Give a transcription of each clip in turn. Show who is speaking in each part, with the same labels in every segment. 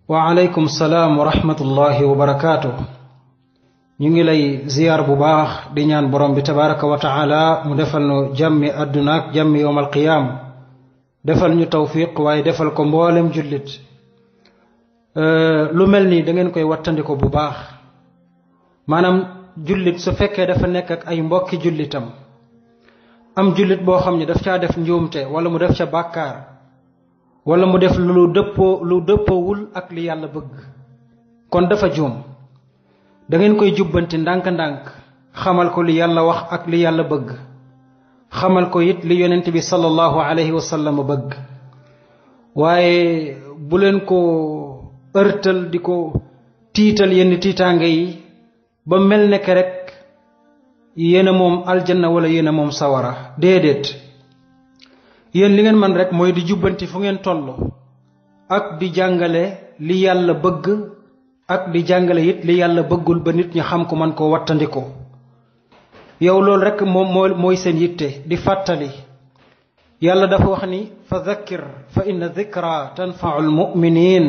Speaker 1: wa alaykum salaam wa rahmatullahi wa barakaatu. ñu ngi lay ziyaar bu baax di ñaan borom bi tabaraka wa taala mu defal nu jàmmi àdduna ak jàmmi yowmal qiyaam defal ñu tawfiq waaye defal ko mboolem jullit. lu mel nii da ngeen koy wattandiko bu baax, maanaam jullit su fekkee dafa nekk ak ay mbokki jullitam, am jullit boo xam ne daf caa def njuumte wala mu def ca bàkkaar wala mu def lu dëppoowul ak li yàlla bëgg, kon dafa juum. da ngeen koy jubbanti ndànk-ndànk, xamal ko li yàlla wax ak li yàlla bëgg, xamal ko it li yonent bi sallallahu alayhi wa sallam bëgg. waaye bu leen ko ërtal di ko tiital yenn tiitaange yi ba mel ne ke rek yéen a moom aljanna wala yéen a moom sawara. déedéet, yéen li ngeen man rek mooy di jubbanti fu ngeen toll ak di jàngale li yàlla bëgg ak di jàngale it li yàlla bëggul ba nit ñi xam ko man koo wattandiko. yow loolu rek mooy seen yitte, di fàttali. yàlla dafa wax ni fa dhakkir fa inna dhikra tanfa'u almu'minin.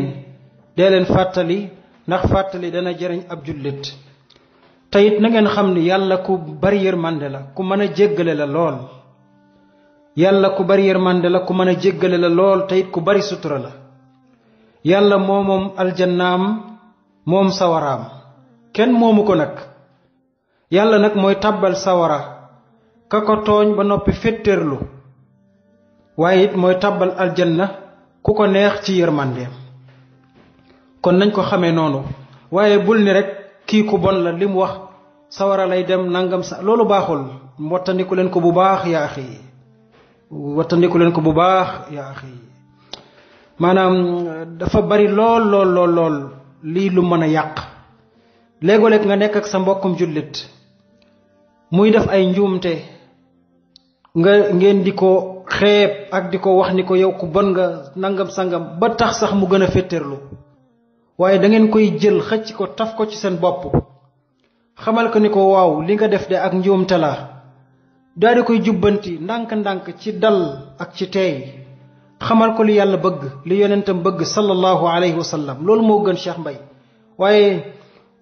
Speaker 1: dee leen fàttali ndax fàttali dana jëriñ ab jullit. te it na ngeen xam ni yàlla ku bari yërmande la, ku mën a jéggale la lool. yàlla ku bari yërmande la, ku mën a jéggale la lool, te it ku bari sutura la. yàlla moom aljannaam moom sawaraam, kenn moomu ko nag. yàlla nag mooy tàbbal sawara ka ko tooñ ba noppi féttéerlu, waaye it mooy tàbbal aljanna ku ko neex ci yërmandeem. kon nañ ko xamee noonu. waaye bul ni rek kii ku bon la, li mu wax sawara lay dem nangam sa loolu baaxul. wattandiku leen ko bu baax yaa axi, wattandiku leen ko bu baax yaa axi. maanaam dafa bari lool lii lu mën a yàq. léegoo-léeg nga nekk ak sa mbokkum jullit muy def ay njuumte, ngeen di ko xeeb ak di ko wax ni ko yow ku bon nga nangam sangam ba tax sax mu gën a féttéerlu. waaye da ngeen koy jël xëcc ko taf ko ci seen bopp, xamal ko ni ko waaw li nga def de ak njuumte la. daal di koy jubbanti ndànk-ndànk ci dal ak ci teey, xamal ko li yàlla bëgg, li yonentam bëgg sallallahu alayhi wa sallam. loolu moo gën Cheikh Mbaye. waaye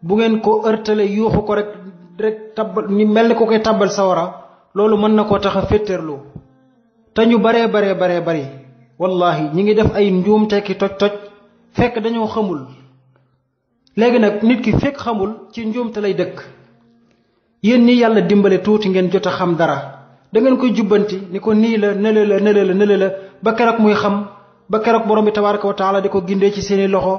Speaker 1: bu ngeen ko ërtale yuuxu ko rek tabbal ni mel ni ko koy tabbal sawara, loolu mën na koo tax a féttéerlu. te ñu baree bari wallahi ñi ngi def ay njuumte ki toj fekk dañoo xamul. léegi nag nit ki fekk xamul ci njuumte lay dëkk. yéen ñi yàlla dimbale tuuti ngeen jot a xam dara, da ngeen koy jubbanti ni ko nii la nële la ba keroog muy xam, ba keroog borom bi tabaraka wa taala di ko gindee ci seeni loxo.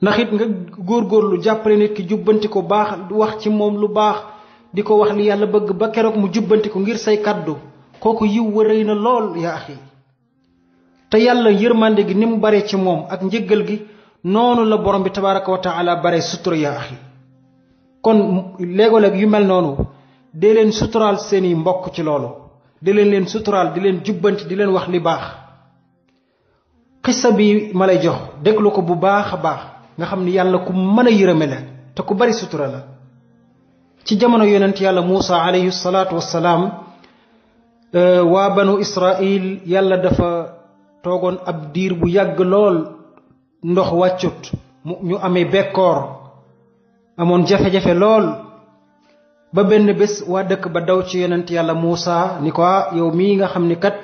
Speaker 1: ndax it nga góorgóorlu jàppale nit ki, jubbanti ko baax, wax ci moom lu baax, di ko wax li yàlla bëgg ba keroog mu jubbanti ko ngir say kaddu. kooku yiw wa rëy na lool yaa axi. te yàlla yërmande gi ni mu bare ci moom ak njëggal gi, noonu la borom bi tabaraka wa taala bare sutura yaa axi. kon léegoo-léeg yu mel noonu dee leen suturaal seeni mbokk ci loolu, di leen suturaal, di leen jubbanti, di leen wax li baax. xissa bi ma lay jox déglu ko bu baax a baax nga xam ni yàlla ku mën a yërëme la te ku bari sutura la. ci jamono yonent yàlla Muusa alayhi salaatu wassalaam, waa banu Israil yàlla dafa toogoon ab diir bu yàgg lool, ndox wàccut, ñu amee bekkoor, amoon jafe-jafe lool. ba benn bés waa dëkk ba daw ci yonent yàlla Muusa ni ko yow mii nga xam ni kat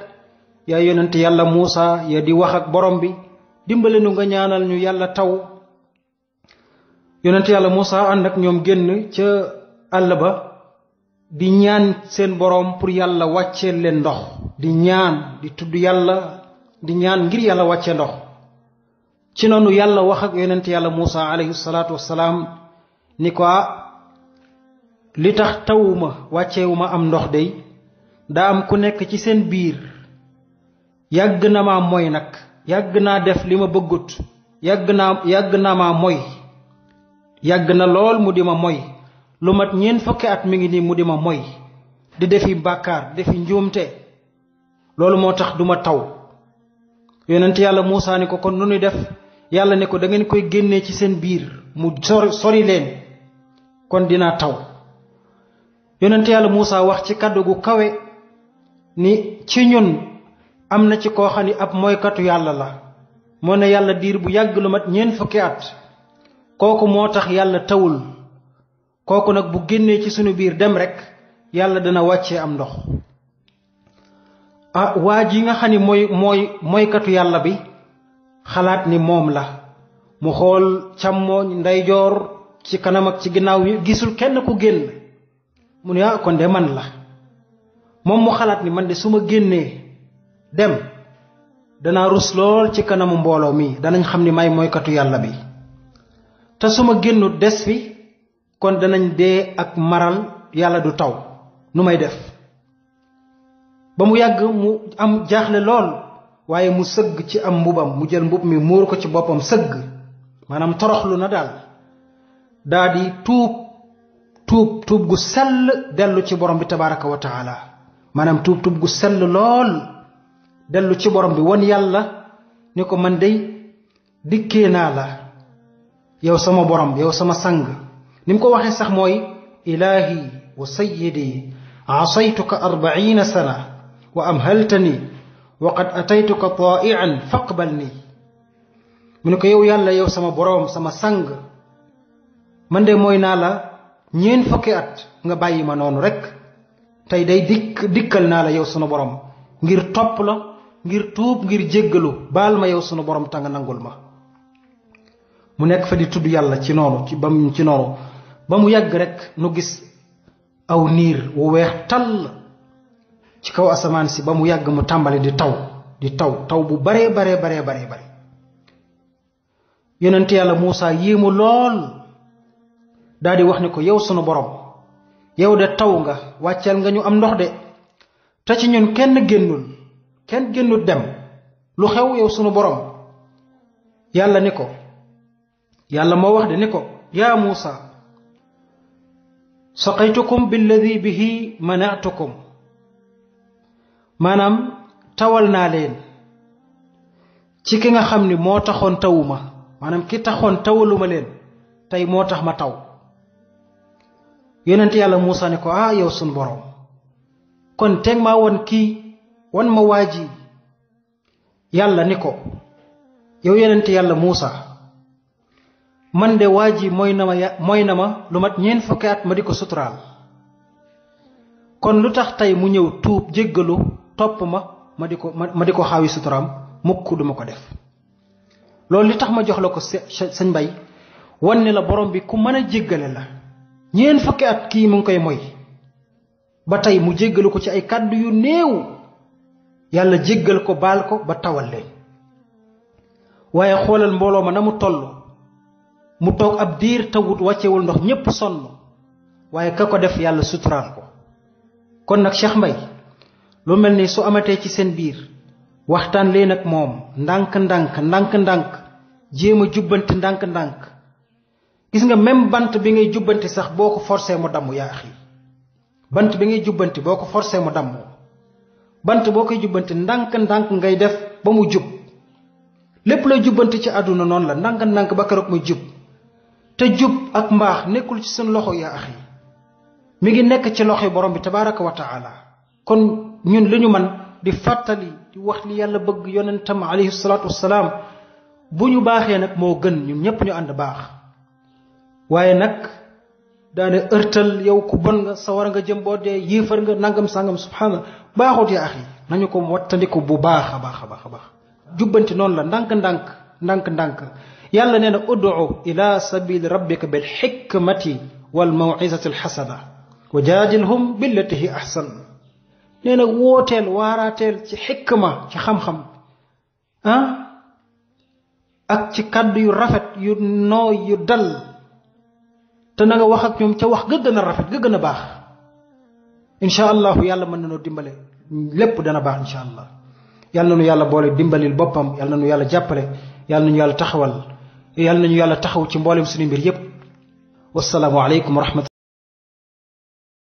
Speaker 1: yaa yonent yàlla Muusa ya di wax ak borom bi, dimbale nu nga ñaanal ñu yàlla taw. yonent yàlla Muusa ànd ak ñoom génn ca àll ba di ñaan seen borom pour yàlla wàcceel leen ndox, di ñaan, di tudd yàlla, di ñaan ngir yàlla wàcce ndox. ci noonu yàlla wax ak yonent yàlla Muusa alayhi salaatu wassalaam ni ko li tax tawuma wàccewuma am ndox day, daa am ku nekk ci seen biir, yàgg na maa moy nag, yàgg naa def li ma bëggut, yàgg naa maa moy, yàgg na lool mu di ma moy. lu mat 4 fukki at mi ngi nii mu di ma moy, di defi bàkkaar, defi njuumte. loolu moo tax duma taw. yonent yàlla Muusa ni ko kon nu ñuy def? yàlla ne ko da ngeen koy génnee ci seen biir mu sori leen, kon dinaa taw. yonent yàlla Muusa wax ci kàddu gu kawe ni ci ñun am na ci koo xam ni ab moykatu yàlla la, moo ne yàlla diir bu yàgg lu mat 40 at kooku moo tax yàlla tawul kooku nag bu génnee ci sunu biir dem rek yàlla dana wàccee am ndox waa ji nga xam ni mooykatu yàlla bi xalaat ni moom la mu xool càmmooñ ndeyjoor ci kanam ak ci ginnaaw gisul kenn ku génn mu ne kon de man la moom mu xalaat ni man de su ma génnee dem danaa rus lool ci kanamu mbooloo mi danañ xam ni may mooykatu yàlla bi te su ma génnu des fi kon danañ dee ak maral yàlla du taw nu may def ba mu yàgg mu am jaaxle lool waaye mu sëgg ci am mbubam mu jël mbub mi muur ko ci boppam sëgg maanaam toroxlu na daal daa di tuub gu sell dellu ci borom bi tabaraka wa taala maanaam tuub gu sell lool dellu ci borom bi won yàlla ni ko man dey dikkee naa la yow sama borom yow sama sang ni mu ko waxee sax mooy ilahi wa sayyidi asaytuka 40 sana wa amhaltani wa qad ataytuka ta'ian faqbalni mu ne ko yow yàlla yow sama borom sama sang man de mooy naa la 40 at nga bàyyi ma noonu rek tey day dikkal naa la yow sunu borom ngir topp la ngir tuub ngir jéggalu baal ma yow sunu borom tanga nangul ma mu nekk fa di tudd yàlla ci noonu ba mu yàgg rek nu gis aw niir wu weex tall ci kaw asamaan si ba mu yàgg mu tàmbali di taw bu bare yonent yàlla Muusa yéemu lool daal di wax ni ko yow sunu borom yow de taw nga wàcceel nga ñu am ndox de te ci ñun kenn génnul dem lu xew yow sunu borom yàlla ni ko yàlla moo wax de ni ko yaa Muusa saqaytukum billadi bihi mana'tukum maanaam tawal naa leen ci ki nga xam ni moo taxoon tawuma maanaam ki taxoon tawaluma leen tey moo tax ma taw yonent yàlla Muusa ne ko yow sunu borom kon teg maa won ma waaji yàlla ni ko yow yonent yàlla Muusa man de waaji mooy na ma lu mat 40 at ma di ko suturaal kon lu tax tey mu ñëw tuub jéggalu topp ma di ko xaawi suturaam mukk duma ko def loolu li tax ma jox la ko sëñ Mbay wan ne la borom bi ku mën a jéggale la 40 at kii mu ngi koy moy ba tey mu jéggalu ko ci ay kàddu yu néew yàlla jéggal ko baal ko ba tawal leen waaye xoolal mbooloo ma na mu toll mu toog ab diir tawut wàccewul ndox ñépp sonn waaye ka ko def yàlla suturaal ko kon nag Cheikh Mbay lu mel ni su amatee ci seen biir waxtaan leen ak moom ndànk jéem a jubbanti ndànk gis nga même bant bi ngay jubbanti sax boo ko forcé mu damm yaa axi bant bi ngay jubbanti boo ko forcé mu damm bant boo koy jubbanti ndànk ngay def ba mu jub lépp lay jubbanti ci àdduna noonu la ndànk ba keroog muy jub te jub ak mbaax nekkul ci seen loxo yaa axi mi ngi nekk ci loxo borom bi tabaraka wa taala kon ñun li ñu man di fàttali di wax li yàlla bëgg yonentam alayhi salaatu wassalaam bu ñu baaxee nag moo gën ñun ñépp ñu ànd baax waaye nag daane ërtal yow ku bon nga sawar nga jëm boo dee yéefar nga nangam sangam subhaana baaxut yaa axi nañu ko wattandiku bu baax a baax jubbanti noonu la ndànk yàlla nee na ud'u ila sabili rabbika bil hikmati wal maw'izati al hasana wa jaadilhum billati hi ahsan nee na wooteel waaraateel ci xikma ci xam-xam ak ci kàddu yu rafet yu nooy yu dal te na nga wax ak ñoom ca wax ga gën a rafet ga gën a baax insha allahu yàlla mën na noo dimbale lépp dana baax insha allah yàlla nañu yàlla boole dimbalil boppam yàlla nañu yàlla jàppale yàlla nañu yàlla taxawal yàlla nañu yàlla taxaw ci mboolem suñu mbir yépp wassalaamu aleykum wa rahmatullahi